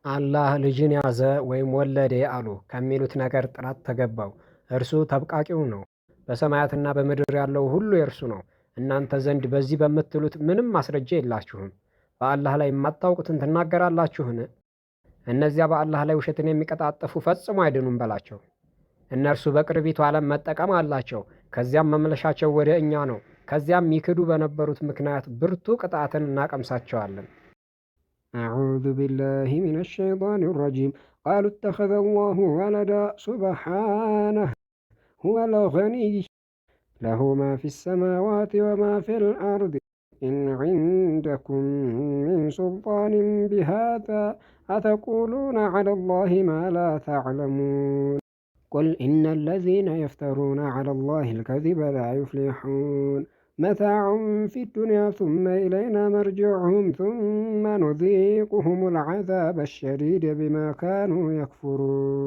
አላህ ልጅን ያዘ ወይም ወለደ አሉ ከሚሉት ነገር ጥራት ተገባው። እርሱ ተብቃቂው ነው። በሰማያትና በምድር ያለው ሁሉ የእርሱ ነው። እናንተ ዘንድ በዚህ በምትሉት ምንም ማስረጃ የላችሁም። በአላህ ላይ የማታውቁትን ትናገራላችሁን? እነዚያ በአላህ ላይ ውሸትን የሚቀጣጥፉ ፈጽሞ አይድኑም በላቸው። እነርሱ በቅርቢቱ ዓለም መጠቀም አላቸው። ከዚያም መመለሻቸው ወደ እኛ ነው። ከዚያም ይክዱ በነበሩት ምክንያት ብርቱ ቅጣትን እናቀምሳቸዋለን። أعوذ بالله من الشيطان الرجيم. قالوا اتخذ الله ولدا سبحانه هو الغني له ما في السماوات وما في الأرض إن عندكم من سلطان بهذا أتقولون على الله ما لا تعلمون. قل إن الذين يفترون على الله الكذب لا يفلحون. متاع في الدنيا ثم إلينا مرجعهم ثم نذيقهم العذاب الشديد بما كانوا يكفرون.